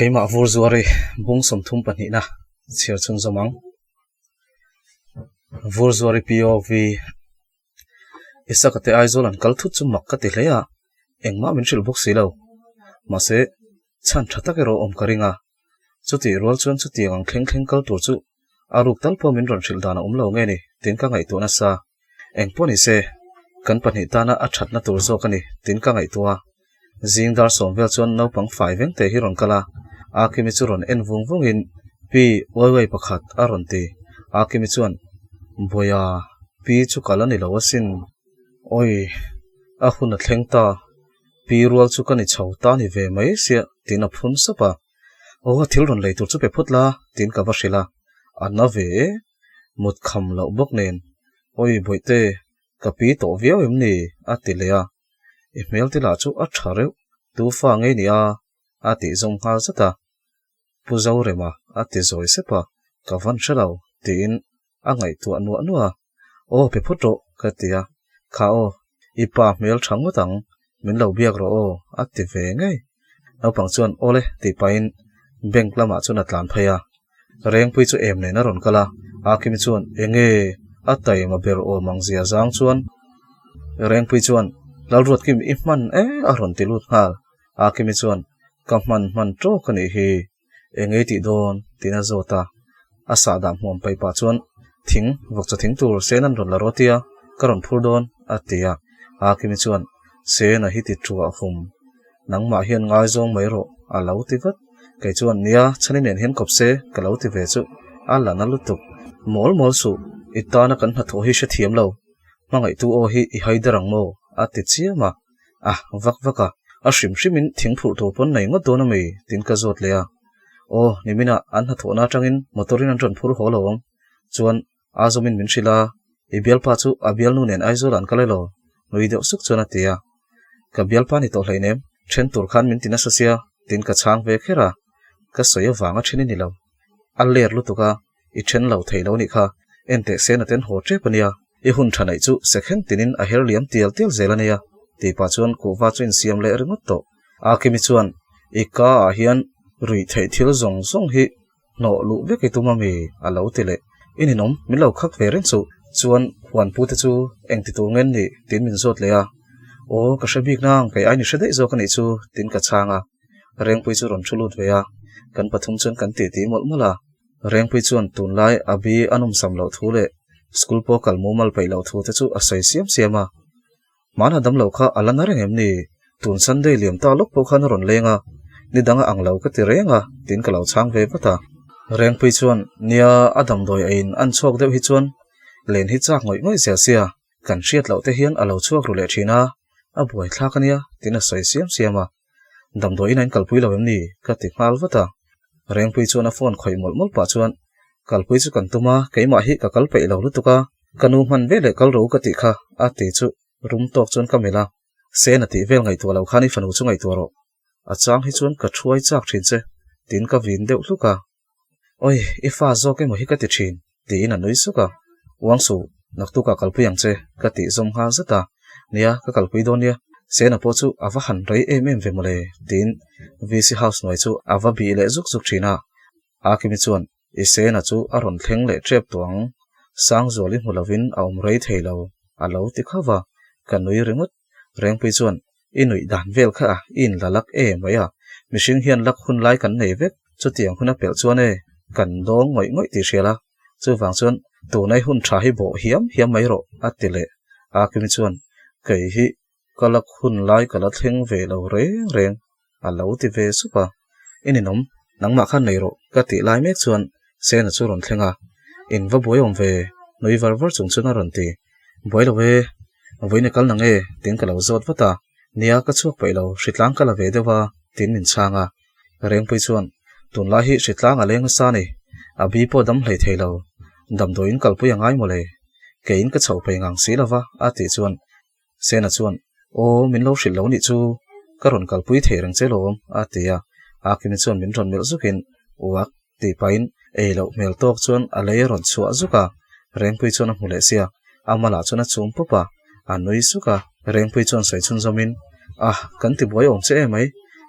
Keimah vur zuari bung 32 na chhiar chhun zawm ang. Vur zuari POV Isaka te Aizawl an kal thut chu mak ka ti hle a, engmah min hrilh bawk si lo. Mahse, chhan tha tak erawh awm ka ring a. Chutih rual chuan chutiang ang thleng thleng kal tur chu a ruk tal pawh min rawn hrilh dan a awm lo nge ni tiin ka ngaihtuah nasa. Eng pawh ni se, kan pahnih tana a thatna tur zawk a ni tiin ka ngaihtuah a. Zing dar sawm vel chuan naupang fai veng te hi rawn kal a, Akimi chu rawn en vung vungin Pi, uai uai pakhat a rawn ti. Akimi chuan, Bawiha, Pi chu kal a ni lo asin. Awi, a hun a thleng ta. Pi rual chu ka ni chho ta ni ve mai sia tiin a phun sap a. Aw, thil rawn lei tur chu pe phawt la tiin ka va hrilh a. A na ve e, mut kham loh bawk nen. Awi Bawihte, ka pi tawh viau em ni? a ti leh a. I hmel te lah chu a tha reuh, tu fa ngei nia a tih zawm nghal zat a. Pu Zorema a ti zawi sep a, ka van hre lo tiin a ngaihtuah nuah nuah a, Aw pe phawt rawh ka ti a, Kha aw, i pa hmel tha ngawt ang, min lo biak rawh aw a ti ve ngei. Naupang chuan aw le tih pahin bank lamah chuan a tlan phei a, Rengpui chu em nen a rawn kal a, Akimi chuan enge a taima ber awm ang zia zang chuan Rengpui chuan Lalruatkim i hman e a rawn ti lut nghal. Akimi chuan ka hman hman tawk a nih hi, enge i tih dawn tiin a zawt a, a sahdah hmuam paih pah chuan thing vawkchaw thing tur sen an rawn la rawt ia, ka rawn phur dawn a ti a, Akimi chuan Sena hi ti tuah hum, nangmah hian ngaizawng mai rawh a lo ti vat, kei chuan nia chhani nen hian kawp se ka lo ti ve chu a la na lutuk, mawl mawl suh, i tana kan hnathawh hi hrethiam lo, hmangaihtu aw hi i haider ang maw a ti chiam a. A, vak vak a, a hrim hrimin thing phurh tur pawn nei ngawt dawn a mi? tiin ka zawt leh a. Aw, niminah an hnathawhna atangin motor-in an rawn phur haw lo ang. Chuan, a zawmin min hrilh a, i bialpa chu a bialnu nen Aizawl an kal elaw? Nui deuh suk chuan a ti a. Ka bialpa ni tawh hleinem, then tur khan min ti nasa sia, tiin ka chhang ve kher a. Ka sawi avanga then i ni lo. A ler lutuk a, I then lo thei lo nih kha, enteh sen a ten haw tep a nia, i hun tha neih chu second tinin a her liam tial tial zel a nia, tih pah chuan kuhva chu insiam leh ringawt tawh. Akimi chuan, I ka ah hian ruih theih thil zawng zawng hi hnawh luh vek i tum a mi? a lo ti leh. I ninawm, min lo khak ve reng chuh. Chuan huanpu te chu eng ti tur ngen nih? tiin min zawt leh a. Aw, ka hre bik nang, kei ai ni hre daih zawk a nih chu, tiin ka chhang a. Rengpui chu rawn thu lut ve a, kan pathum chuan kan titi mawlh mawlh a. Rengpui chuan tunlai a bi a nawmsam loh thu leh school pawh kal mumal peih loh thu te chu a sawi siam siam a. Hmana damlo kha a la na reng em ni? Tun Sunday liam ta lawk pawh khan a rawn leng a, ni dang a ang lo ka ti reng a, tiin ka lo chhang ve vat a. Rengpui chuan, Nia, a damdawi eiin an chhuak deuh hi chuan len hi chak ngawih ngawih zel sia, kan hriat loh te hian a lo chhuak ru leh thin a, a buaithlak a nia, tiin a sawi siam siam a. Damdawiin a inkalpui lo em ni? ka ti nghal vat a. Rengpui chuan a phone khawih mawlh mawlh pah chuan, Kalpui chu kan tum a, keimah hi ka kal peih lo lutuk a, ka nu hman veleh kal ro ka tih kha, a ti chu rum tawk chuan ka melh a. Sen a tih vel ngaihtuah lo khan i fanu chu ngaihtuah rawh. A chang hi chuan ka thuai chak thin che, tiin ka vin deuh hluk a. Oi, i fa zawk emaw hi ka ti thin, tiin a nui suk a. Uang suh, naktukah kalpui ang che, ka tih zawm nghal zat a. Nia, ka kalpui dawn nia, Sena pawh chu a va han rei em em ve mawle, tiin VC House hnuai chu a va bih leh zuk zuk thin a. Akimi chuan, I Sena chu a rawn thleng leh tep tawh ang, Sangzuali hmu lovin a awm rei thei lo, a lo ti khauh va, ka nui ringawt. Rengpui chuan, I nuih dan vel kha a, i inla lak e mai a, mihring hian lak hun lai kan nei vek, chutiang hun a pelh chuan e, kan dawng ngawih ngawih tih hria la, chuvang chuan tunai hun tha hi bawh hiam hiam mai rawh, a ti leh. Akimi chuan, Kei hi ka lak hun lai ka la thleng ve lo reng reng, a lo ti ve sup a. I ninawm, nangmah khan nei rawh, ka tih lai mek chuan Sena chu rawn thleng a, In va buai awm ve, nui var var chung chuan a rawn ti. Buai lo e, vawiin i kal na nge? tiin ka lo zawt vat a. Nia, ka chhuak paih lo, hritlang ka la ve deuh a, tiin min chhang a. Rengpui chuan, Tunlai hi hritlang a leng nasa a ni. A bi pawh dam hlei thei lo. Damdawiin kalpui a ngai mawle. Keiin ka chhoh phei ngang si lova, a tih chuan Sena chuan, Aw, min lo hrilh lo nih chu, ka rawn kalpui thei reng che lawm, a ti a. Akimi chuan min rawn melh zukin, Uak, tih pahin ei loh hmel tawk chuan a lei a rawn chhuah zuk a. Rengpui chuan a hmu leh sia, a malah chuan a chum pawp a, a nui suk a. Rengpui chuan sawi chhun zawmin, Ah, kan ti buai awm che em mai,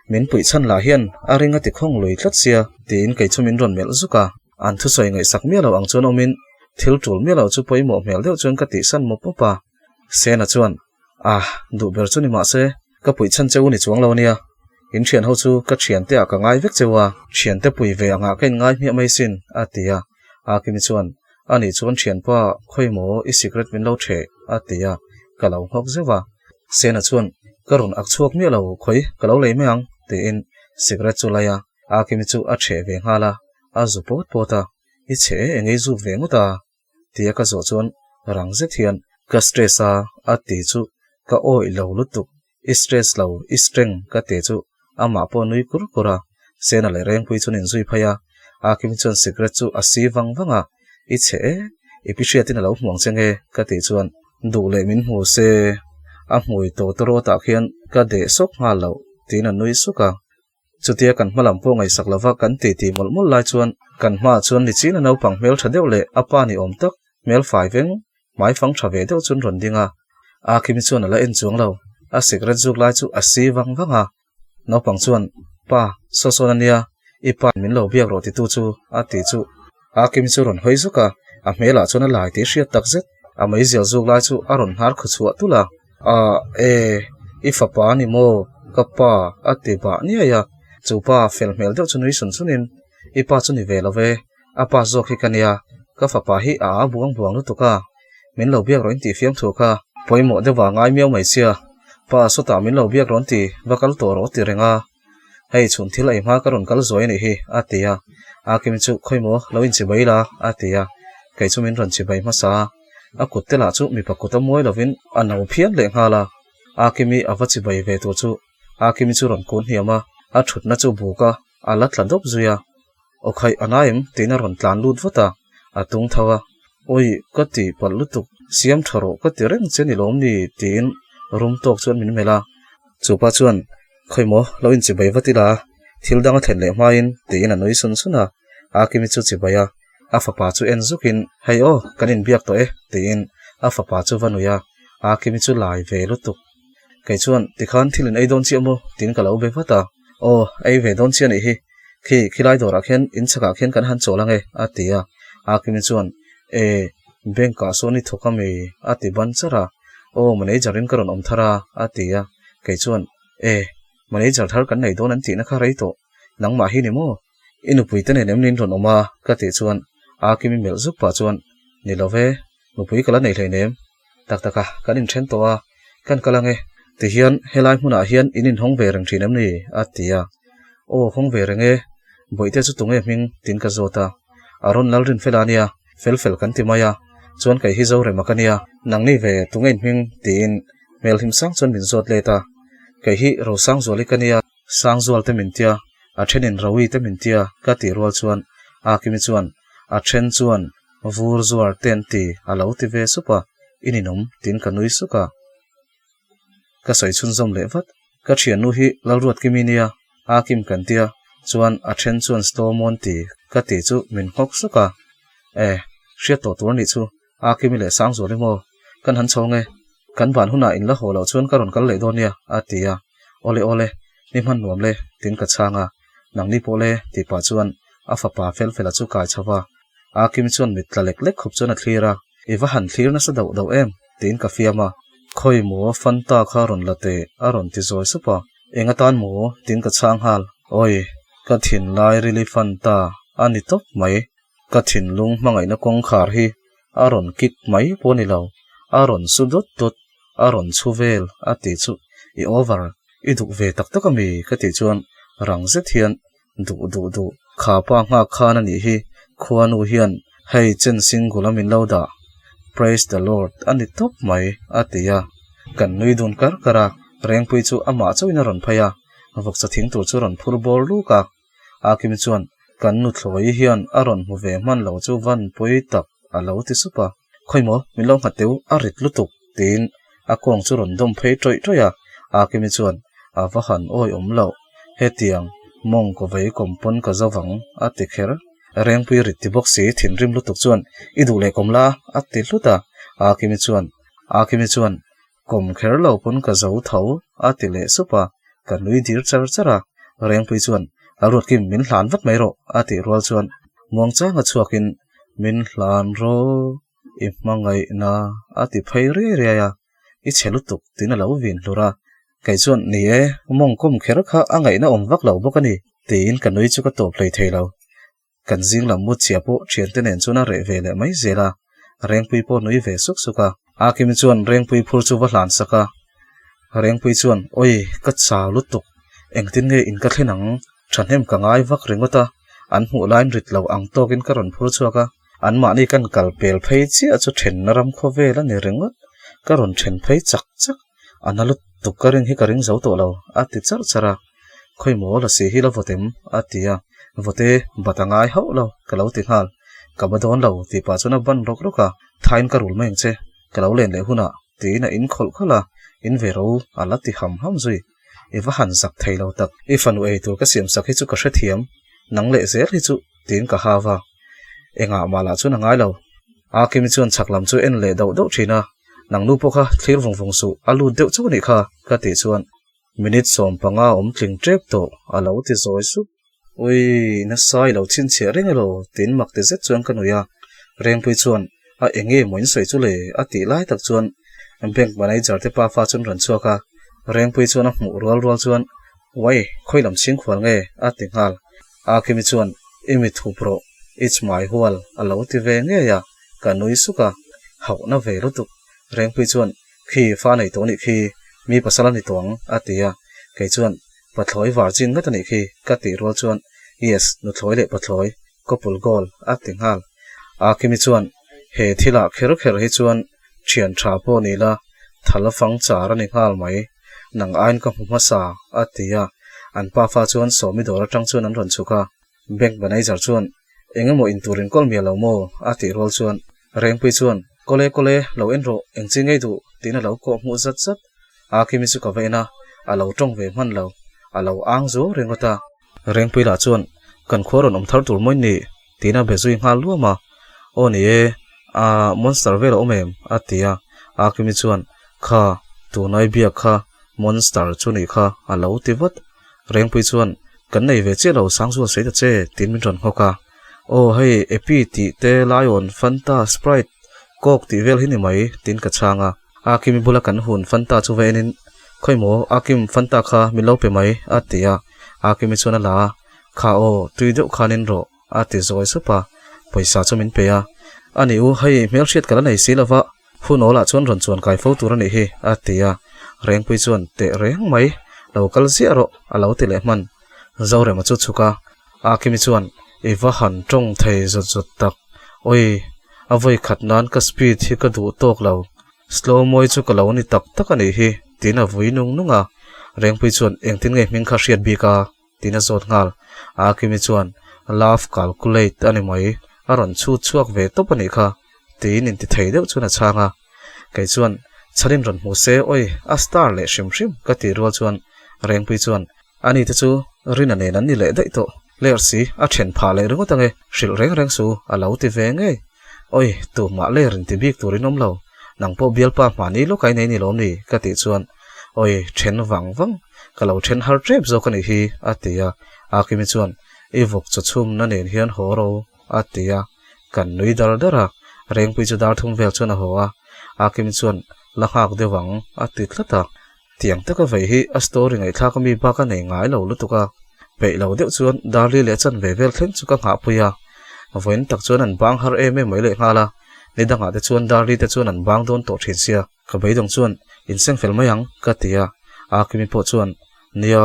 min puih chhan lah hian a ring a ti khawng lui tlat sia, tiin kei chu min rawn melh zuk a. An thusawi ngaihsak miah lo ang chuan awmin, thil tul miah lo chu pawimawh hmel deuh chuan ka tihsan mawp mawp a. Sena chuan, Ah, duh ber chu ni mah se, ka puih chhan che u ni chuang lo a nia. In thian ho chu ka thiante ah ka ngai vek cheu a, thiante pui ve angah ka inngai hmiah mai sin, a ti a. Akimi chuan, A nih chuan thianpa, khawi maw i sikret min lo theh, a ti a, ka lo nghawk zeuh a. Sena chuan, Ka rawn ak chhuak miah lo, khawi, ka lo lei mai ang, tiin sikret chu lai a. Akimi chu a theh ve nghal a, a zu pawt pawt a, I chhe e, engei zuk ve ngawt a? Tia ka zawh chuan rang zet hian ka stress a a ti chu ka awih lo lutuk, i stress lo, i strength ka ti chu amah pawh a nui kur kur a, Sena leh Rengpui chuan inzui phei a, Akim chuan cigarette chu a si vang vang a, i chhe e, i pi hriatin a lo hmu ang che nge ka tih chuan duh leh min hmu se a hmui tawtawrawt ah khian ka deh sawk nghal loh tiin a nui suk a. Chutia kan hma lam pawh ngaihsak lova kan titi mawlh mawlh lai chuan kan hmaah chuan Nichina naupang hmel tha deuh leh a pa ni awm tak hmel fai veng hmai fang tha ve deuh chuan rawn ding a. Akhimi chuan a la en chuang lo, a cigarette zuk lai chu a si vang vang a. Naupang chuan, Pa, saw sawn a nia, i pa min lo biak rawh titu chu, a ti chu. Akhimi chu rawn hawi zuk a, a hmelah chuan a lai tih hriat tak zet. A meizial zuk lai chu a rawn hnar khaw chhuah tulh a. A, e, i fapa a ni maw? Ka pa, a ti bah niai a. Chu pa fel hmel deuh chu nui sun sunin, I pa chu ni ve lo ve, a pa zawk hi ka nia, ka fapa hi a a buang buang lutuk a, min lo biak rawh in tih fiam thu kha. Pawimawh deuhah ngai miau mai sia, pa sawtah min lo biak rawn ti, va kal tawh rawh ti reng a. Hei chhun thil ei hma ka rawn kal zuai a nih hi, a ti a. Akim chu khawi maw lo inchibai la, a ti a. Kei chu min rawn chibai hmasa a. A kut te lah chu mipa kut a muai lovin a no phian leh nghal a. Akimi a va chibai ve tur chu Akimi chu rawn kun hniam a, a thutna chu buk a, a la tla dawp zui a. Aw khaih a nai em? tiin a rawn tlan lut vat a, a tung tho a. Awi, ka ti palh lutuk, siam tha rawh ka ti reng che ni lawm ni? tiin rum tawk chuan min melh a. Chupa chuan, Khawi maw, lo inchibai vat ila, thil dang a thlen leh hmain, tiin a nui sun sun a. Akimi chu chibai a, a fapa chu en zukin, Hei aw, kan inbiak tawh e, tiin a fapa chu va nui a. Akimi chu lai ve lutuk. Kei chuan, Tikhan thil in ei dawn chiah maw? tiin ka lo be vat a. Aw, ei ve dawn chiah nih hi. Khi, khilai dawrah khian in chhakah khian kan han chawl ange, a ti a. Akimi chuan, E, bank-ah sawn i thawk ami? a ti ban char a. Aw, manager in ka rawn awm thar a, a ti a. Kei chuan, E, manager thar kan nei dawn an tihna kha rei tawh. Nangmah hi ni maw? I nupui te nen em ni in rawn awm a? ka tih chuan Akimi melh zuk pah chuan, Ni lo ve, nupui ka la nei hleinem. Tak tak a, kan inthen tawh a, kan kal ang e. Tihian helai hmunah hian in inhawng ve reng thin em ni? a ti a. Aw, hawng ve reng e. Bawihte chu tunge hming? tiin ka zawt a. A rawn lal rin fel a nia, fel fel kan ti mai a. Chuan kei hi Zorema ka nia. Nangni ve tunge in hming? tiin hmelhim sang chuan min zawt let a. Kei hi Rosangzuali ka nia. Sangzual te min tia, a thenin Rawi te min tia ka tih rual chuan Akimi chuan a then chuan vur zuar te an ti a lo ti ve sup a, i ninawm tiin ka nui suk a. Ka sawi chhunzawm leh vat, ka thiannu hi Lalruatkimi nia, Akim kan tia, chuan a then chuan Stawmawn ti ka tih chu min nghawk suk a. E, hriat tawh tur a nih chu, Akimi leh Sangzuali maw? Kan han chhawng e. Kan van hunah in la haw loh chuan ka rawn kal leh dawn nia, a ti a. Awle awle, ni hman nuam le, tiin ka chhang a. Nangni pawh le, tih pah chuan a fapa Felfela chu kai chho va. Akimi chuan mit tla lek lek khawp chuan a thlir a. I va han thlir nasa dauh dauh em? tiin ka fiam a. Khawi maw, Fanta kha rawn la teh, a rawn ti zawi sup a. Eng atan maw? tiin ka chhang nghal. Awi, ka thinlai rili Fanta a ni tawp mai. Ka thinlung hmangaihna kawngkhar hi a rawn kik mai pawh a ni lo, a rawn su dawt dawt, a rawn chhu vel a tih chu i over, i duh ve tak tak a mi? ka tih chuan rang zet hian duh duh duh, kha pa nghak khan a nih hi, khuanu hian hei chen single a min lo dah, praise the Lord a ni tawp mai a ti a, kan nui dun kar kar a, Rengpui chu amah chauhin a rawn phei a, vawksa thing tur chu a rawn phur bawr luk a. Akimi chuan, Kan nuthlawi hian a rawn hmu ve hman lo chu van pawi tak a lo ti sup a. Khawi maw, min lo nghat teu, a rit lutuk, tiin a kawng chu rawn dawm phei tawih tawih a. Akimi chuan, A va han awi awm loh, hetiang mawng kaw vei kawm pawn ka zo vang, a ti kher. Rengpui rit ti bawk si, thinrim lutuk chuan, I duh leh kawm la, a ti hlut a. Akimi chuan, Akimi chuan, Kawm kher lo pawn ka zo tho, a ti leh sup a, ka nui dir char char a. Rengpui chuan, A Ruatkim, min hlan vat mai rawh, a tih rual chuan muangchanga chhuakin, Min hlan rawh, i hmangaihna, a ti phei riai riai a, I chhe lutuk, tiin a lo vin hlur a. Kei chuan, Ni e, mawng kawm kher kha a ngaihna awm vak lo bawk a ni, tiin ka nui chu ka tawp hlei thei lo. Kan zing lam mut chhia pawh thiante nen chuan a reh ve leh mai zel a, Rengpui pawh nui ve suk suk a. Akimi chuan Rengpui phur chu va hlan sak a, Rengpui chuan, Awi, ka chau lutuk, engtin nge in ka thlen ang? Thahnem ka ngai vak ringawt a, an hmuh laiin rit lo ang tawkin ka rawn phur chhuak a, anmahni kan kal pel phei chiah chu thenna ram khawvel a ni ringawt, ka rawn then phei chak chak, a na lutuk ka ring hi ka ring zo tawh lo, a ti charh charh a. Khawi maw la si hi la vawt em? a ti a, Vawte bat a ngai hauh lo, ka lo ti nghal. Ka ba dawn lo, tih pah chuan a ban rawk rawk a, Thain ka rul mai ang che, ka lo len leh hunah, tiin a in khawlh khawlh a, in ve ro a la ti ham ham zui. I va han zak thei lo tak, i fanu ei tur ka siam sak hi chu ka hrethiam, nang leh zel hi chu, tiin ka hau a. Engah mah lah chuan a ngai lo. Akimi chuan chhak lam chu en leh dauh dauh thin a, Nang nu pawh kha thlir vung vung suh, a lut deuh chauh a nih kha, ka tih chuan Minute 15 awm tling tep tawh a lo ti zawi sup. Ui, nasa i lo chhinchhiah reng elaw? Tiin mak ti zet chuan ka nui a. Rengpui chuan, A eng nge maw in sawi chu le? a tih lai tak chuan bank manager te pafa chuan rawn chhuak a. Rengpui chuan a hmuh rual rual chuan, Uai, khawi lam chhingkhual nge? a ti nghal. Akimi chuan, I mi thup rawh, i chhmai hual a lo ti ve ngei a, ka nui suk a, hauhna ve lutuk. Rengpui chuan, Khi, fa nei tawh anih khi, mi pasal a ni tawh ang, a ti a. Kei chuan, Pathlawi virgin ngat anih khi, ka tih rual chuan, Yes, nuthlawi leh pathlawi, couple goal, a ti nghal. Akimi chuan, He thilah kher kher hi chuan thian tha pawh ni la, thal fang char a ni nghal mai. Nang aiin ka hmu hmasa, a ti a. An pafa chuan Sawmi dawr atang chuan an rawn chhuk a. Bank manager chuan, Eng emaw in tur in kawl miah lo maw? a tih rual chuan Rengpui chuan, Kawle kawle, lo en rawh, eng chi ngei duh? tiin a lo kawh hmuh zat zat. Akimi chu ka va en a, a lo tawng ve hman lo, a lo ang zuau ringawt a. Rengpui lah chuan, Kan khua rawn awm thar tur mawi ni? tiin a be zui nghal luam a. Aw ni e, a monster vel a awm em? a ti a. Akimi chuan, Kha, tunai biak kha monster chu nih kha, a lo ti vat. Rengpui chuan, Kan nei ve chiah lo, Sangzual sawi ta che, tiin min rawn nghawk a. Aw hei, Epi tih te, Lion, Fanta, Sprite, Coke tih vel hi ni mai, tiin ka chhang a. Akimi bula kan hun Fanta chu va enin, Khawi maw, Akim, Fanta kha min lo pe mai, a ti a. Akimi chuan a la a, Kha aw, tui deuh khanin rawh, a ti zawi sup a. Pawisa chu min pe a. A ni u, hei hmelhriat ka la nei si lova, Hun awlah chuan rawn chuan kai fo tur a nih hi, a ti a. Rengpui chuan, Teh reng mai, lo kal ziah rawh, a lo ti leh hman. Zorema chu chhuk a, Akimi chuan, I va han tawng thei zut zut tak. Awi, a vawi khat nan ka speed hi ka duh tawk lo. Slow mawi chu ka lo ni tak tak a nih hi, tiin a vui nung nung a. Rengpui chuan, Engtin nge hming kha hriat bik a? tiin a zawt nghal. Akimi chuan, Love calculate a ni mai, a rawn chhut chhuak ve tawp a nih kha, tiin inti thei deuh chuan a chhang a. Kei chuan, Chhanin rawn hmu se, awi, a star leh hrim hrim, ka tih rual chuan Rengpui chuan, Ani te chu Rina nen an ni leh daih tawh, ler si, a then phah leh ringawt ange, hrilh reng reng su, a lo ti ve ngei. Awi, tumah ler inti bik turin awm lo, nang pawh bialpa hmahni lawk ai nei ni lawm ni, ka tih chuan, Awi, then vang vang, ka lo then har tep zawk a nih hi, a ti a. Akimi chuan, I vawk chaw chhumna nen hian haw ro, a ti a. Kan nui dar dar a, Rengpui chu dar thum vel chuan a haw a. Akimi chuan, La nghak deuh ang, a ti tlat a. Tiang taka vei hi a story ngaihthlak ami bak a nei ngai lo lutuk a. Peih lo deuh chuan Darli leh chanve vel thleng chu ka nghahpui a. Vawiin tak chuan an bang har em em mai leh nghal a. Ni dangah te chuan Darli te chuan an bang dawn tawh thin sia. Ka beidawng chuan inseng fel mai ang ka ti a, Akimi pawh chuan Nia,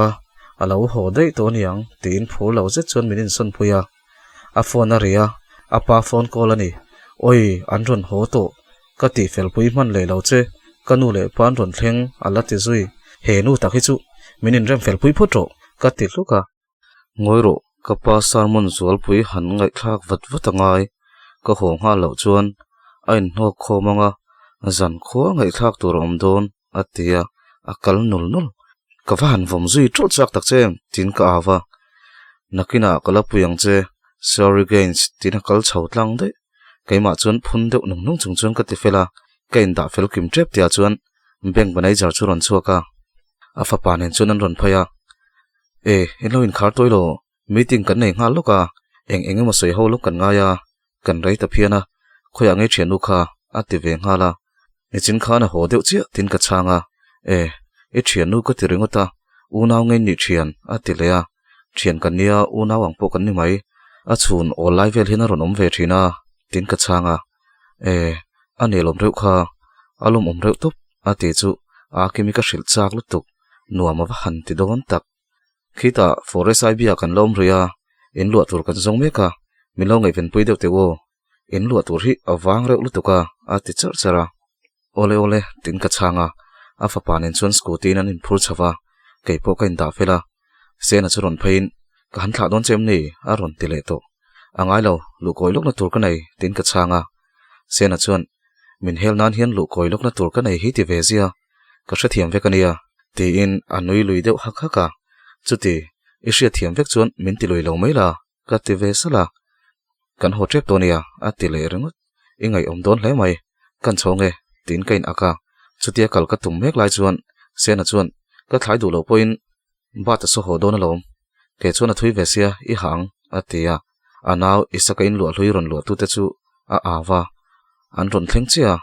a lo haw daih tawh aniang tiin phur lo zet chuan min insawnpui a. A phone a ri a, a pa phone call a ni. Awi, an rawn haw tawh, ka tih fel pui hman leh lo che, ka nu leh pa an rawn thleng a la ti zui. He nu tak hi chu min inrem fel pui phawt rawh ka ti hluk a. Ngawi rawh. Ka pa sermon zualpui han ngaihthlak vat vat a ngai. Ka haw nghal loh chuan a inhnawk khawm ang a, zan khua ngaihthlak tur a awm dawn a ti a, a kal nul nul. Ka va han vawm zui ṭawlh chak tak che em? tiin ka au a. Nakinah ka la pui ang che, sorry Gaines tiin a kal chho tlang daih. Keimah chuan phun deuh nung nung chung chuan ka ti fel a, ka indah fel kim ṭep tihah chuan bank manager chu rawn chhuak a, a fapa nen chuan an rawn phei a. E, in lo inkhar tawi lo, meeting kan nei nghal lawk a, eng eng emaw sawi ho lawk kan ngai a, kan rei ta phian a, khawiah ngei thiannu kha a ti ve nghal a, nichin khan a haw deuh chiah tin ka chhang a, e, i thiannu ka ti ringawt a, unau ngei nih thian a ti leh a, thian kan nia unau ang pawh kan ni mai, a chhun awl lai vel hian a rawn awm ve thin a, tin ka chhang a, e, a nelawm reuh kha, a lawmawm reuh tawp a ti chu a kimi ka hrilh chak lutuk. Nuam a va han ti dawn tak. Khitah Forest IB ah kan la awm rih a, in luah tur kan zawng mek a, min lo ngaihvenpui deuh teh aw. In luah tur hi a vang reuh lutuk a, a ti charh charh a. Awle awle, tiin ka chhang a, a fapa nen chuan scooty in an inphur chho va, kei pawh ka indah fel a. Sena chu rawn pheiin, Ka han thlah dawn che em ni? a rawn ti leh tawh. A ngai lo, luhkawi lawkna tur ka nei, tiin ka chhang a. Sena chuan, Min hel nan hian luhkawi lawkna tur ka nei hi ti ve zia. Ka hrethiam vek a nia, tiin a nui lui deuh hak hak a. Chuti, i hriatthiam vek chuan min ti lui lo mai la, ka ti ve salh a. Kan haw tep tawh a nia, a ti leh ringawt. I ngaihawm dawn hle mai, kan chhawng e, tiin ka in ak a. Chutia kal ka tum mek lai chuan Sena chuan, Ka thlai duh loh pawhin bat a saw haw dawn alawm, kei chuan a thui ve sia, i hah ang, a ti a. A nau Isaka inluah hlui rawn luahtute chu a au a, an rawn thleng chiah a.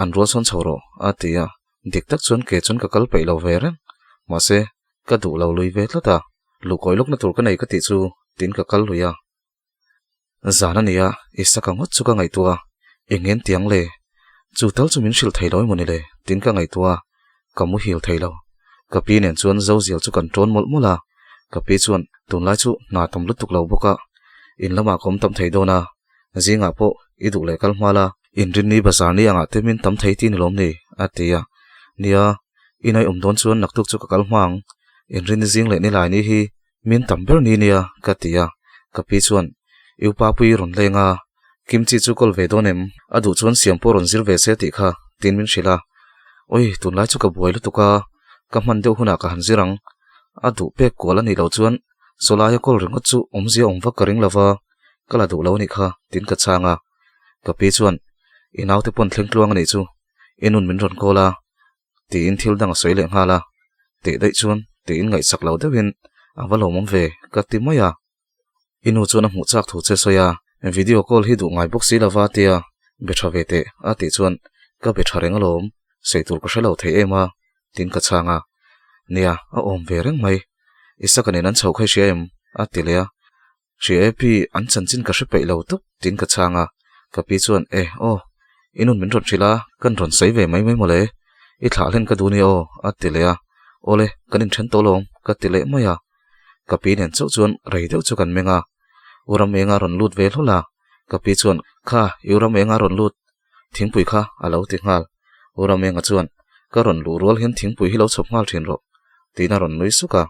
An rual sawn chho rawh, a ti a. Dik tak chuan ke chuan ka kal peih lo ve reng. Mahse, ka duh lo lui ve tlat a. Luhkawi lawkna tur ka nei ka tih chu tiin ka kal lui a. Zan a nia, Isaka ngawt chu ka ngaihtuah a. Eng ngen tiang le? Chu tal chu min hrilh thei lo emaw ni le? tiin ka ngaihtuah a. Ka muhil thei lo. Ka pi nen chuan Zozial chu kan ṭawn mawlh mawlh a. Ka pi chuan, Tunlai chu hna tam lutuk lo bawk a. In lamah ka awm tam thei dawn a. Zingah pawh i duh leh kal hma la, inrinni bazar ni angah te min tam thei tih ni lawm ni? a ti a. Nia, i nai awm dawn chuan naktuk chu ka kal hma ang. Inrinni zing leh nilai ni hi min tam ber ni nia, ka ti a. Ka pi chuan, I upa pui rawn leng a, kimchi chu kawl ve dawn em? A duh chuan siam pawh rawn zir ve se tih kha, tiin min hrilh a. Oi, tunlai chu ka buai lutuk a, ka hman deuh hunah ka han zir ang. A duh pek kual a nih loh chuan sawlaia kawl ringawt chu awmzia awm vak ka ring lo va. Ka la duh lo anih kha, tiin ka chhang a. Ka pi chuan, I naute pawn thleng tluang anih chu, i nun min rawn call a, tiin thil dang a sawi leh nghal a. Teh daih chuan, tiin ngaihsak lo deuhin, A va lawmawm ve, ka ti mai a. I nu chuan a hmuh chak thu che sawi a, video call hi duh ngai bawk si lova tia be tha ve teh, a tih chuan, Ka be tha reng alawm, sawi tur ka hre lo thei em a, tiin ka chhang a. Nia, a awm ve reng mai. Isaka nen an chho kha i hria em? a ti leh a. Hria e pi, an chanchin ka hre peih lo tawp, tiin ka chhang a. Ka pi chuan, E, aw, i nun min rawn hrilh a, kan rawn sawi ve mai mai mawle. I thlah hlen ka duh nia aw, a ti leh a. Awle, kan inthen tawh lawm, ka ti leh mai a. Ka pi nen chauh chuan rei deuh chu kan meng a. U Ramenga rawn lut ve hlawl a. Ka pi chuan, Kha, i U Ramenga rawn lut, thingpui kha a lo ti nghal. U Ramenga chuan, Ka rawn luh rual hian thingpui hi lo chhawp nghal thin rawh, tiin a rawn nui suk a.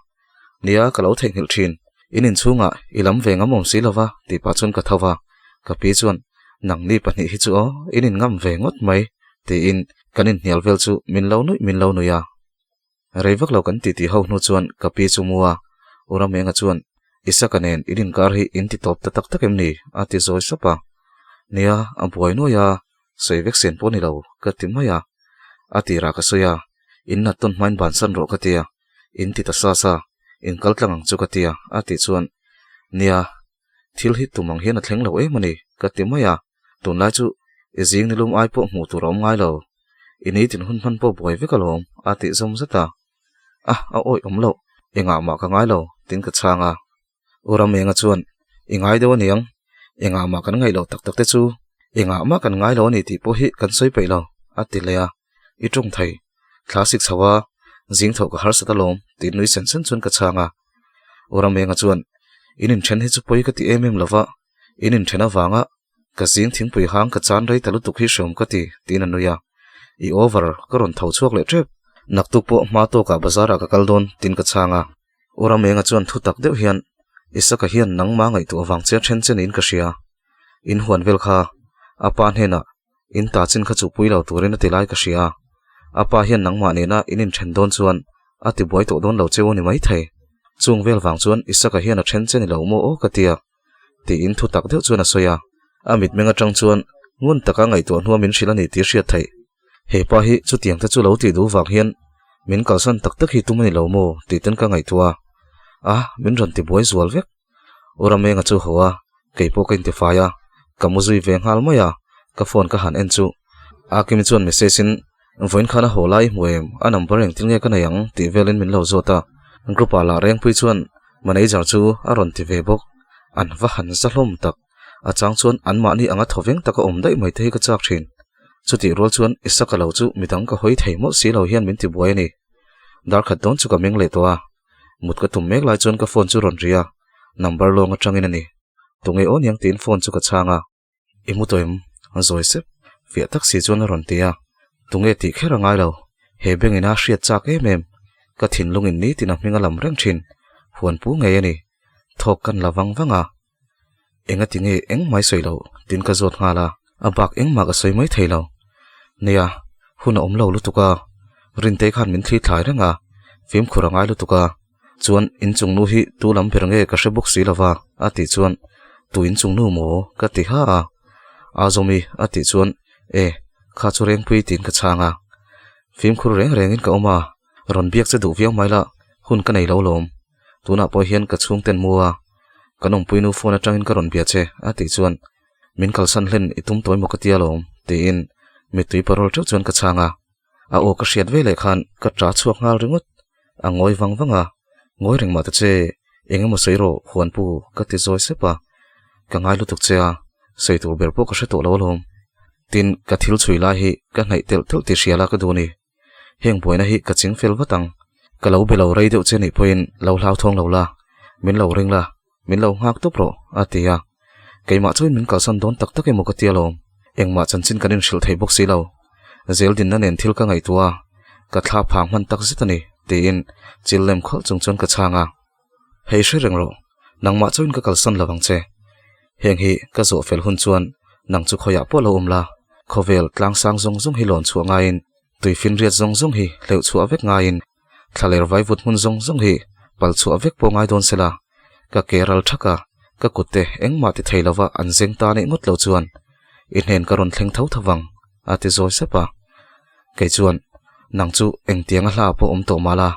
Nia, ka lo theihnghilh thin. In inchhungah i lam ve ngam awm si lova, tih pah chuan ka tho va. Ka pi chuan, Nangni pahnih hi chu aw, in inngam ve ngawt mai, tiin kan inhnial vel chu min lo nuih min lo nui a. Rei vak lo kan titi ho hnu chuan ka pi chu mu a, U Ramenga chuan, Isaka nen in inkar hi in ti tawp ta tak tak em ni? a ti zawi sap a. Nia, a buai nuai a, sawi vek sen pawh ni lo, ka ti mai a. A tirah ka sawi a, In nat tawn hmain bansan rawh ka ti a, in ti ta sa sa, in kal tlang ang chu ka ti a, a tih chuan, Nia, thil hi tum ang hian a thleng lo em a ni, ka ti mai a. Tunlai chu i zing nilum ai pawh hmuh tur a awm ngai lo. I nitin hun hman pawh buai vek alawm, a tih zawm zet a. A, a awih awm loh, engah mah ka ngai lo, tiin ka chhang a. U Ramenga chuan, I ngai deuh aniang, engah mah kan ngaih loh tak tak te chu, engah mah kan ngai lo a ni tih pawh hi kan sawi peih lo, a ti leh a. I tawng thei, thla sik chho a, zing tho ka harsat alawm, tiin nui sen sen chuan ka chhang a. U Ramenga chuan, In inthen hi chu pawi ka ti em em lo va, In inthen avanga ka zing thingpui hang ka chan rei ta lutuk hi hreawm ka ti, tiin a nui a. I over, ka rawn tho chhuak leh tep. Naktuk pawh hma tawkah bazarah ka kal dawn, tiin ka chhang a. U Ramenga chuan thu tak deuh hian, Isaka hian nangmah ngaihtuah vang che a then che niin ka hria. In huan vel kha a pa hnenah in ta chin kha chu pui lo turin a ti lai ka hria. A pa hian nangmah nena in inthen dawn chuan a ti buai tawh dawn lo cheu a ni maithei. Chung vel vang chuan Isaka hian a then che ni lo maw aw ka tia. Tiin thu tak deuh chuan a sawi a. A mitmeng atang chuan ngun taka ngaihtuah hnua min hrilh a ni tih hriat theih. He pa hi chutiang te chu lo tih duh vang hian min kalsan tak tak hi tum a ni lo maw tih ten ka ngaihtuah a. A, min rawn ti buai zual vek. U Ramenga chu haw a, kei pawh ka intifai a, ka mu zui ve nghal mai a, ka phone ka han en chu. Akimi chuan message in, Vawiin khan a haw lai i hmu em? A number engtin nge ka nei ang? tih velin min lo zawt a. Group ah lah Rengpui chuan manager chu a rawn ti ve bawk. An va han za hlawm tak. A chang chuan anmahni anga thawveng taka awm daih mai te hi ka chak thin. Chutih rual chuan Isaka lo chu midang ka hawi thei mawlh si lo hian min ti buai a ni. Darkhat dawn chu ka meng leh tawh a. Mut ka tum mek lai chuan ka phone chu rawn ri a, number lawng atangin a ni. Tunge aw niang tiin phone chu ka chhang a. I mu tawh em? A zawi sep. Fiah tak si chuan a rawn ti a. Tunge tih kher a ngai lo. He bank ina hriat chak em em. Ka thinlung in nitin a hming a lam reng thin. Huan pu ngei a ni. Thawk kan la vang vang a. Enga ti nge engmai sawi lo tin ka zawt nghal a, a bak engmah ka sawi mai thei lo. Nia, hun a awm lo lutuk a, Rintei khan min thli thlai reng a, fimkhur a ngai lutuk a, chuan inchung nu hi tu lam ber nge ka hre bawk si lova a tih chuan tu inchung nu maw ka ti ha a, a zawmi a tih chuan e kha chu Rengpui tiin ka chhang a, fimkhur reng rengin ka awm a, rawn biak che duh viau mai la hun ka nei lo lawm. Tunah pawh hian ka chhungten mu a, kan awmpuinu phone atangin ka rawn bia che a tih chuan min kalsan hlen i tum tawi maw ka tia lawm tiin mittui parol teuh chuan ka chhang a, a aw ka hriat veleh khan ka ta chhuak nghal ringawt, a ngawi vang vang a, ngawi reng mah ta che eng emaw sawi rawh huanpu ka ti zawi sep a, ka ngai lutuk che a, sawi tur ber pawh ka hre tawh lo alawm. Tin, ka thil chhui lai hi ka hnaih telh telh tih hria la ka duh a ni. Heng buaina hi ka ching fel vat ang. Ka lo be lo rei deuh che nih pawhin lo hlauthawng lo la, min lo ring la, min lo nghak tawp rawh, a ti a. Keimah chuan min kalsan dawn tak tak emaw ka ti alawm. Engmah chanchin kan inhrilh thei bawk si lo. Zeldinna nen thil ka ngaihtuah a, ka thla phang hman tak zet a ni, tiin chil lem khawlh chung chuan ka chhang a. Hei hre reng rawh, nangmah chuan ka kalsan lo ang che. Heng hi ka zawh fel hun chuan nang chu khawiah pawh lo awm la, khawvel tlang sang zawng zawng hi lawn chhuah ngaiin, tui finriat zawng zawng hi hleuh chhuah vek ngaiin, thlaler vaivut hmun zawng zawng hi pal chhuah vek pawh ngai dawn sela, ka ke ral thak a, ka kutte engmah ti thei lova an zeng ta nih ngawt lo chuan i hnen ka rawn thleng tho tho vang, a ti zawi sep a. Kei chuan, Nang chu engtianga hla pawh awm tawh mah la,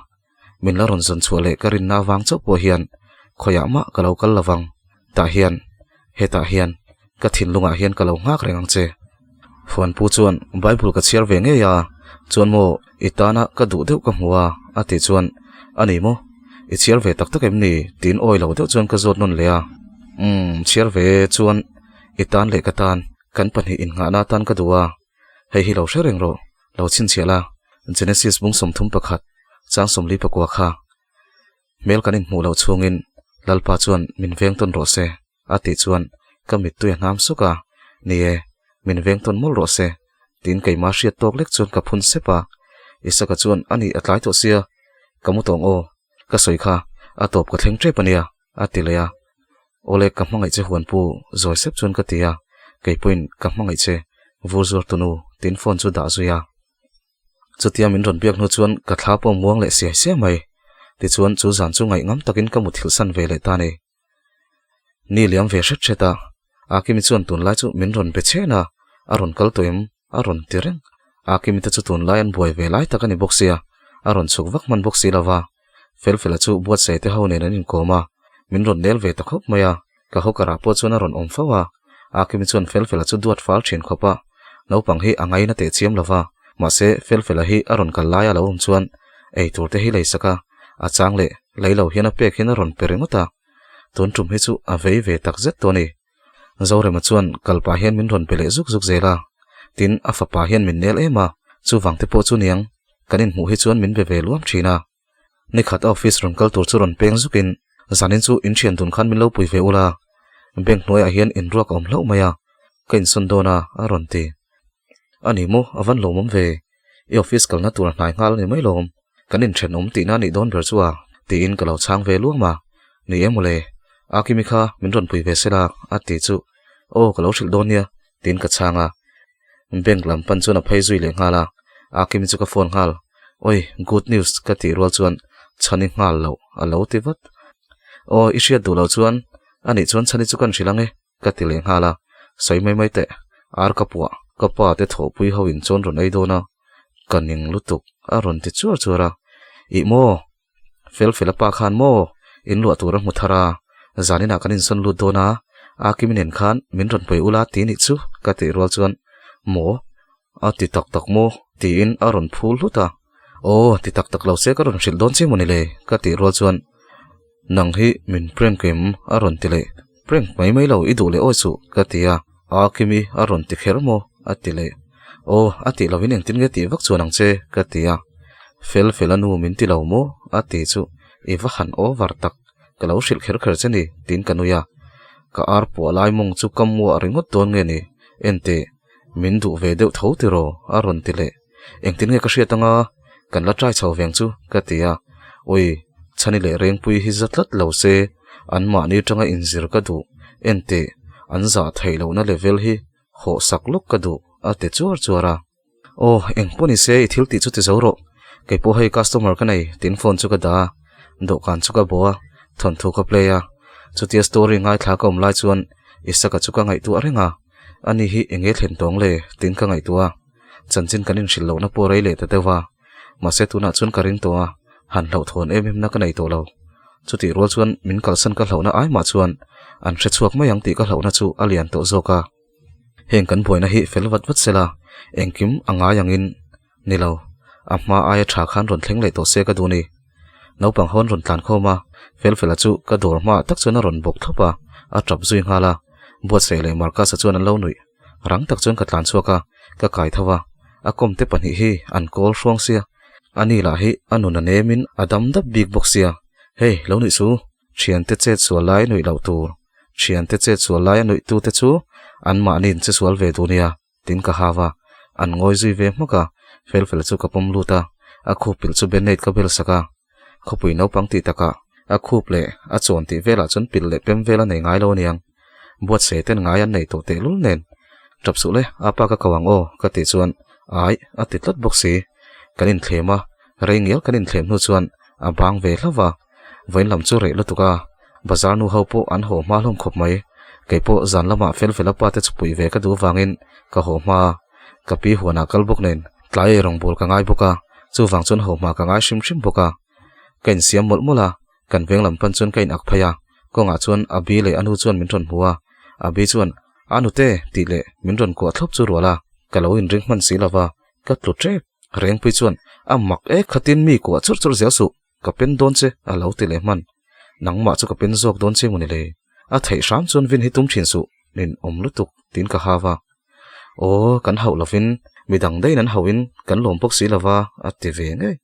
Min la rawn zawn chhuah leh ka rinna avang chauh pawh hian khawiah mah ka lo kal lovang. Tah hian, hetah hian, ka thinlungah hian ka lo nghak reng ang che. Huanpu chuan Bible ka chhiar ve ngei a, chuan maw i tana ka duh deuh ka hmu a, a tih chuan, A ni maw? I chhiar ve tak tak em ni? tiin awi lo deuh chuan ka zawt nawn leh a. Umm, chhiar ve e, chuan i tan leh ka tan, kan pahnih innghahna atan ka duh a, hei hi lo hre reng rawh. Lo chhinchhiah la, Genesis bung 31, chang 44 kha. Hmel kan inhmuh loh chhungin Lalpa chuan min veng tawn rawh se, a tih chuan ka mittui a hnam suk a, Ni e, min veng tawn mawlh rawh se, tiin keimah hriat tawk lek chuan ka phun sep a. Isaka chuan a nih a tlai tawh sia, ka mu tawng aw, ka sawi kha a tawp ka thleng tep a nia, a ti leh a. Awle ka hmangaih che huanpu zawi sep chuan ka ti a, kei pawhin ka hmangaih che vur zuar tunu tiin phone chu dah zui a. Chutia min rawn biak hnu chuan ka thla pawh muang leh siai siai mai. Tichuan chu zan chu ngaih ngam takin ka muthilh san ve leh ta ni. Ni liam ve hret hret a, Akimi chuan tunlai chu min rawn be chhen a, a rawn kal tawh em? A rawn ti reng. Akimi te chu tunlai an buai ve lai tak a ni bawk sia, a rawn chhuk vak hman bawk si lova. Felfela chu buatsaih te ho nen an inkawm a, min rawn nel ve ta khawp mai a, ka hawker ah pawh chuan a rawn awm fo a, Akimi chuan Felfela chu duat fal thin khawp a, naupang hi a ngaina teh chiam lova, mahse Felfela hi a rawn kal lai a lo awm chuan ei tur te hi lei sak a, a chang leh lei lo hian a pek hian a rawn pe ringawt a, tun tum hi chu a vei ve tak zet tawh a ni. Zorema chuan kal pah hian min rawn pe leh zuk zuk zel a, tin a fapa hian min nel em a, chuvang te pawh chu niang kan inhmuh hi chuan min be ve luam thin a. Nikhat a office rawn kal tur chu rawn peng zukin zanin chu in thian dun khan min lo pui ve ula, bank hnuaiah hian inruak a awm hlauh mai a, ka insawn dawn a, a rawn ti. A ni maw, a van lawmawm ve, i office kalna tur a hnai nghal a ni mai lawm, kan inthenawm tihna a nih dawn ber chu a, tiin ka lo chhang ve luam a, ni em mawle. Akimi kha min rawn pui ve sela a ti chu aw ka lo hrilh dawn nia tiin ka chhang a. Bank lam pan chuan a phei zui leh nghal a, Akimi chu ka phone nghal. Oi, good news ka tih rual chuan chhani nghal loh a lo ti vat. Aw i hriat duh loh chuan anih chuan chhani chu kan hrilh ang e ka ti leh nghal a, sawi mai mai teh ar ka puah ka pa te thawhpui ho in chuan rawn ei dawn a, ka ning lutuk a rawn ti chuar chuar a, ih maw Fel fel a pa khan maw in luah tur a hmu thar a, zaninah kan insawn lut dawn a, a Kimi nen khan min rawn pawi ula ti nih chu ka tih rual chuan maw a ti tak tak maw tiin a rawn phul hlut a, aw ti tak tak lo se ka rawn hrilh dawn che maw ni le ka tih rual chuan nang hi min prank em a rawn ti leh, prank mai mai lo i duh leh awi suh ka ti a, a Kimi a rawn ti kher maw a ti leh, aw a tih lovin engtin nge tih vak chuan ang che ka ti a, fel fel a nu min ti lo maw a ti chu i va han over tak ka lo hrilh kher kher che ni tiin ka nui a, ka ar puah lai mawng chu ka muah ringawt dawn nge ni enteh. Min duh ve deuh tho tiraw? a rawn ti leh. Engtin nge ka hriat anga kan la try chho veng chu? ka ti a. Ui, Chhani leh Rengpui hi za tlat lo se, anmahni atanga inzir ka duh. Enteh, an zah theih lohna level hi hawh sak lawk ka duh, a ti chuar chuar a. Aw, eng pawh ni se i thil tih chu ti zo rawh. Kei pawh hei customer ka nei, tiin phone chu ka dah a. Dawhkan chu ka bawh a, thawnthu ka play a. Chutia story ngaithla ka awm lai chuan Isaka chu ka ngaihtuah reng a. Ani hi eng nge thlen tawng le? tiin ka ngaihtuah a, chanchin kan inhrilh lohna pawh rei leh ta deuh va, mahse tunah chuan ka ring tawh a, han hlauhthawn em em na ka nei tawh lo. Chutih rual chuan min kalsan ka hlauhna ai mah chuan an hre chhuak mai ang tih ka hlauhna chu a lian tawh zawk a. Heng kan buaina hi fel vat vat sela, engkim a ngai angin Ni lo, a hma aia tha khan rawn thleng leh tawh se ka duh ni. Naupang hawn rawn tlan khawm a, Felfela chu ka dawr hmaah tak chuan a rawn bawk thlawp a, a tap zui nghal a. Buatsaih leh Marcus-a chuan an lo nuih. Rang tak chuan ka tlan chhuak a, ka kai tho a. A kawmte pahnih hi an kawl hruang sia, ani lah hi a nun a nemin a dam dap bik bawk sia. Hei, lo nuih su, thiante chet sual lai nuih loh tur. Thiante chet sual lai a nuihtute chu anmahniin che sual ve duh nia. Tin ka hau a, an ngawi zui ve hmak a, Felfela chu ka pawm lut a, a khup pilh chu Benate ka bel sak a, khawpui naupang tih takah a khup leh a chawn tih velah chuan pilh leh pem vel a nei ngai lo aniang. Buatsaih ten ngai an nei tawh tehlul nen. Tap suh le, a pa ka ko ang aw ka tih chuan ai a ti tlat bawk si. Kan inthlem a, rei ngial kan inthlem hnu chuan a bang ve hlauh va, Vawiin lam chu reh lutuk a, bazar nu ho pawh an haw hma hlawm khawp mai. Kei pawh zan lamah fel fel a pa te chu puih ve ka duh avangin ka haw hma a, ka pi huanah kal bawk nen tlai ei rawngbâwl ka ngai bawk a, chuvang chuan haw hma ka ngai hrim hrim bawk a. Ka insiam mawlh mawlh a, kan veng lam pan chuan ka in ak phei a, kawngah chuan Abi leh a nu chuan min rawn hmu a, Abi chuan, A nute! tih leh min rawn kuah thlawp chu rual a, ka lo inring hman si lova, ka tlu ṭep. Rengpui chuan, A mak e, khatin mi kuah churh churh zel suh. Ka pen dawn che, a lo ti leh hman. Nangmah chu ka pen zawk dawn che mawni le. A theih hram chuan vin hi tum thin suh, nin awm lutuk, tiin ka hau a. Aw, kan hauh lovin, midang daihin an hauhin kan lawm bawk si lova, a ti ve ngei.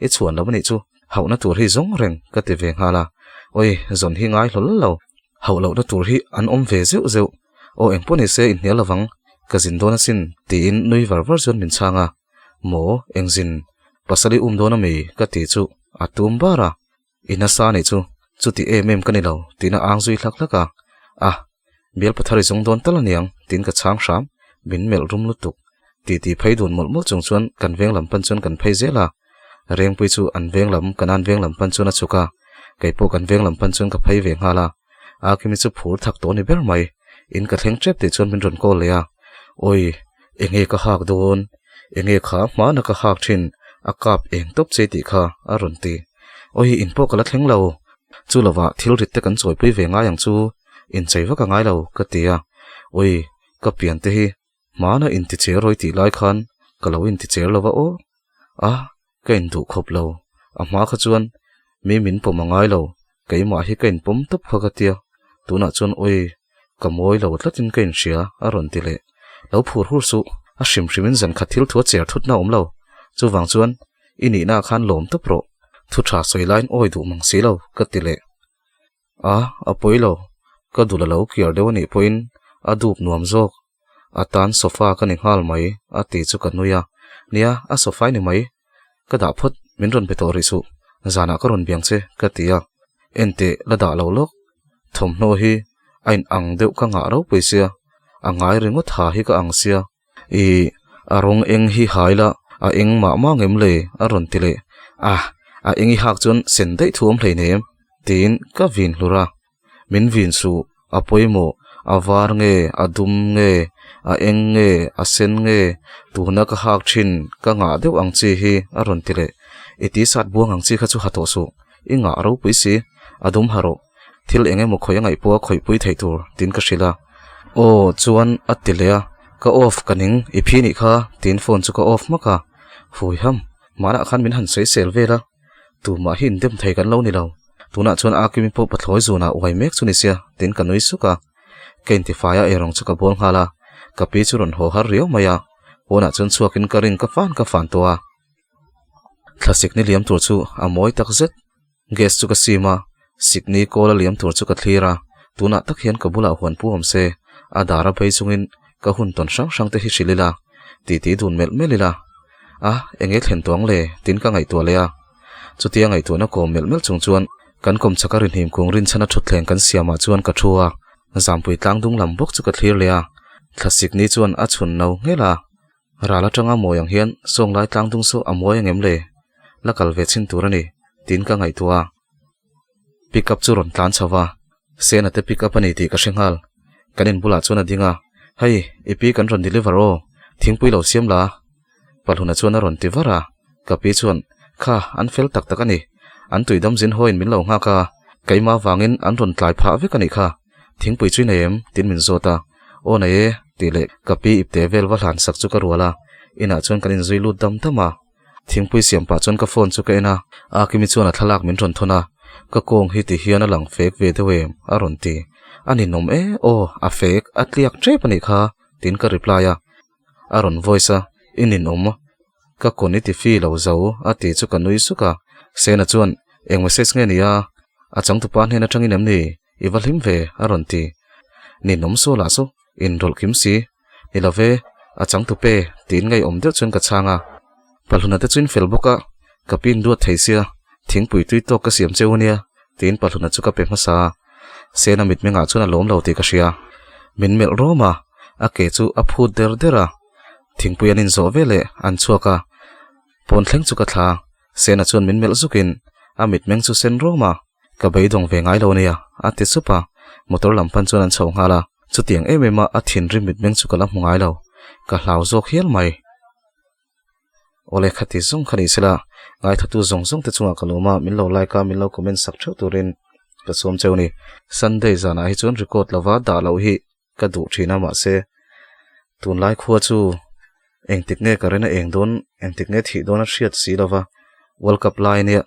I chhuan lo a nih chu, hauhna tur hi zawng reng, ka ti ve nghal a. Oi, zawn hi ngai hlawl lo. Hauh lohna tur hi an awm ve zeuh zeuh. Aw, engpawh ni se inhnial lovang, ka zin dawn asin, tiin nui var var chuan min chhang a. Maw, engzin, pasal i um dawn ami? ka ti chu a tum bar a, I nasa anih chu, chuti em em ka ni lo, tiin a ang zui hlak hlak a. A, bial pathar i zawng dawn tal aniang, tiin ka chhang hram, min melh rum lutuk. Titi phei dun mawlh mawlh chung chuan kan veng lam pan chuan kan phei zel a, Rengpui chu an veng lam, kan an veng lam pan chuan a chhuk a, kei pawh kan veng lam pan chuan ka phei ve nghal a. Akimi chu phur thak tawh a ni ber mai, in ka thleng tep tih chuan min rawn call leh a, Awi, enge ka hak dawn? Enge kha hmana ka hak thin, a kap eng tawp che tih kha a rawn ti. Awi, in pawh ka la thleng lo, chu lovah thil rit te kan chawipui ve ngai ang chu, inchei vak a ngai lo, ka ti a. Awi, ka pian te hi hmana inticher rawi tih lai khan ka lo inticher lo va aw. A, ka induh khawp lo, a hma kha chuan mi min pawm a ngai lo, keimah hi ka inpawm tawp kha ka tia, tunah chuan awi, ka mawi lo tlatin ka inhria a rawn ti leh. Lo phur hur suh, a hrim hrimin zan khat thil thu a cher thutna a awm lo, chuvang chuan i nihna ah khan lawm tawp rawh, thu tha sawi laiin awi duh mang si lo ka ti leh. A, a pawi lo, ka dul a lo kiar deuh a nih pawhin a dup nuam zawk, a tan sofa ka ni nghal mai a ti chu ka nui a, nia a sofa i ni mai, ka dah phawt min rawn be tawh rih suh, zanah ka rawn biang che ka ti a, enteh la dah lo lawk. Thawmhnaw hi a in ang deuh ka ngah ropui sia, a ngai ringawt ha hi ka ang sia. Ih, a rawng eng hi hai la, a eng mah mah ngem le? a rawn ti leh. A, a eng i hak chuan sen daih thu awm hleinem, tiin ka vin hlur a. Min vin suh, a pawimawh, a var nge, a dum nge, a eng nge, a sen nge, tuna ka hak thin, ka ngah deuh ang chi hi, a rawn ti leh. I tisat buang ang chi kha chu ha tawh suh, i ngah ropui si, a dum ha rawh. Thil eng emaw khawih a ngaih pawha khawihpui theih tur tiin ka hrilh a. Aw chuan a ti leh a, ka off ka ning i phi nih kha tiin phone chu ka off hmak a. Hui ham, hmanah khan min han sawi sel vel a, tumah hi indem thei kan lo ni lo. Tunah chuan Akimi pawh pathlawi zunah uai mek chu ni sia tiin ka nui suk a. Ka intifai a eirawng chu ka bawl nghal a, ka pi chu rawn haw har riau mai a, pawnah chuan chhuakin ka ring ka fan ka fan tawh a. Thlasik ni liam tur chu a mawi tak zet. Gas chu ka sim a, sikni kawl a liam tur chu ka thlir a, tunah tak hian ka bulah huan pu awm se, a dar a bei chungin ka hun tawn hrang hrang te hi hrilh ila, titi dun melh melh ila. A, enge thlen tuang le? Tin ka ngaihtuah leh a. Chutia ngaihtuahna kawm melh melh chung chuan kan kawmchhaka rinhim kung rinchhana thutthleng kan siamah chuan ka thu a, zampui tlang dung lam bawk chu ka thlir leh a, thla sikni chuan a chhun no nghelh a. Ral atanga mawi ang hian sawnglai tlang dung saw a mawi angem le? La kal ve chhin tur a ni, tiin ka ngaihtuah a. Pick up chu rawn tlan chho va, Sena te pick up a ni tih ka hre nghal. Kan in bulah chuan a ding a, Hei, i pi kan rawn deliver aw, thingpui lo siam la. Palhuna chuan a rawn ti var a, ka pi chuan, Kha, an fel tak tak a ni. An tuidam zin hawiin min lo nghak a, keimah vangin an rawn tlai phah vek a nih kha. Thingpui chu i nei em? Tiin min zawt a. Aw nei e, tih leh ka pi ipte vel va hlan sak chu ka rual a. Inah chuan kan inzui lut dam dam a. Thingpui siam pah chuan ka phone chu ka en a, Akimi chuan a thlalak min rawn thawn a. Ka kawng hi ti hian a lang fek ve deuh em? a rawn ti. A ninawm e, aw, a fek, a tliak tep a nih kha, tiin ka reply a. A rawn voice a, I ninawm, ka kawn i ti fi lo zo, a ti chu ka nui suk a. Sena chuan, Eng message nge ni a? A changtupa hnen atangin em ni? I va hlim ve, a rawn ti. Ninawm saw lah chu, inrawlh kim si. Ni lo ve, a changtu pe, tiin ngeiawm deuh chuan ka chhang a. Pahluna te chu in fel bawk a, ka pin duat thei sia, thingpui tui tawk ka siam cheu ania, tiin Pahluna chu ka pe hmasa a. Sena mitmengah chuan a lawm lo tih ka hria. Min melh rawm a, a ke chu a phut der der a. Thingpui an inzawh veleh an chhuak a. Pawn thleng chu ka thla, Sena chuan min melh zukin a mitmeng chu sen rawm a, ka beidawng ve ngai lo ania, a ti sup a, motor lam pan chuan an chho nghal a, chutiang em em a a thinrim mitmeng chu ka la hmu ngai lo, ka hlau zawk hial mai. Awle khati zawng kha ni sela, ngaithatu zawng zawng te chungah ka lawm a, min lo like a, min lo comment sak theuh turin ka sawm cheu a ni. Sunday zanah hi chuan record lova dah loh hi ka duh thin a mahse tunlai khua chu engtik nge ka ren a eng dawn engtik nge thih dawn a hriat si lova world cup lai ania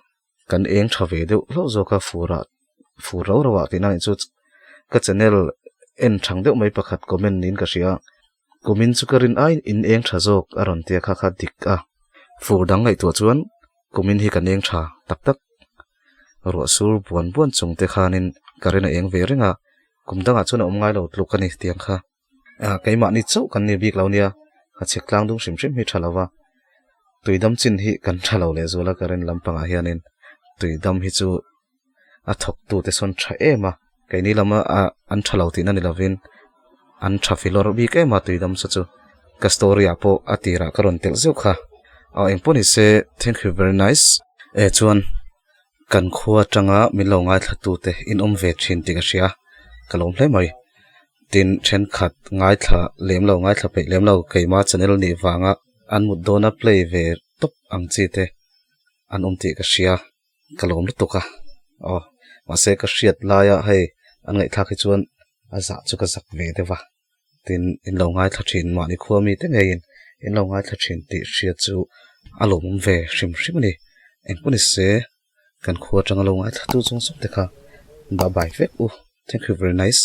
kan eng tha ve deuh hlauh zawk a fur ah fur rau rau ah tihna anih chu ka channel en thang deuh mai pakhat comment niin ka hria kumin chu ka rin aiin in eng tha zawk a rawn tia kha kha dik a fur dang ngaihtuah chuan kumin hi kan eng tha tak tak ruah sur buan buan chung te khanin ka rin a eng ve reng a. Kum dangah chuan a awm ngai lo tluk a ni tiang kha. Ah keimahni chauh kan ni bik lo nia, ka chhek tlang dung hrim hrim hi tha lo va, tuidam chin hi kan tha lo leh zual a ka rin lampangah hianin tuidam hi chu a thawktu te sawn tha em a, keini lama ah an tha lo tihna ni lovin an tha filawr bik em a tuidam saw chu ka story ah pawh a tirah ka rawn telh zeuh kha. Aw engpawh ni se thank you very nice. Eh chuan Kan khua atanga min lo ngaithlatute in awm ve thin tih ka hria, ka lawm hle mai. Tin, thenkhat ngaithla lem lo, ngaithla peih lem lo, keima channel nih vanga an mut dawna play ve tawp ang chi te an awm tih ka hria, ka lawm lutuk a. Aw, mahse ka hriat laia hei an ngaihthlak hi chuan a zah chu ka zak ve deuh va. Tin, in lo ngaithla thin mahni khua mite ngeiin in lo ngaithla thin tih hriat chu a lawmawm ve hrim hrim a ni. Engpawh ni se, kan khua atanga lo ngaithla tu zawng zawng te kha bye bye vek u. Thank you very nice.